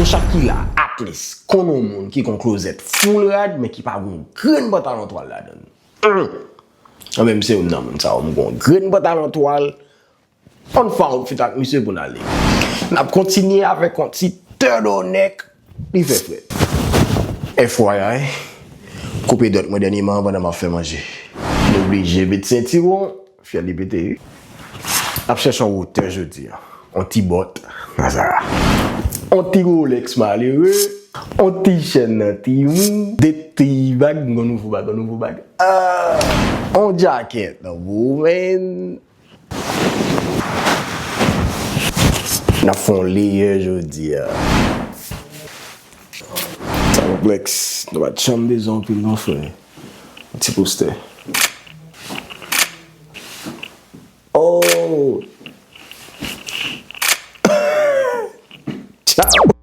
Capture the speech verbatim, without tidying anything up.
Shakira, at least, konn yon moun ki gon klozèt full rad, men ki pa gon grenn pantalon twal ladan l. Hum. Anben, m se youn nan moun sa yo, m gon grenn pantalon twal, on fè yon outfit ak misye pou n ale. N ap kontinye avèk yon ti turtleneck, li fè frèt. F Y I, koupe dwèt mwen dènyèman pandan m ap fè manje. M oblije met sentiwon, fyèl li pete, wi. N ap chèche yon wotè jodi a. On ti bòt nan sa. On ti Rolex malere. On ti chèn nan ti mou. De ti bag, yon nouvo bag, yon nouvo bag. Ah! On djakèt nan bou, men. N ap fè yon leyè jodi a. Sa konplèks. Nou pa t janm bezwen anpil non, frè. Yon ti postè. Oh! Tchao!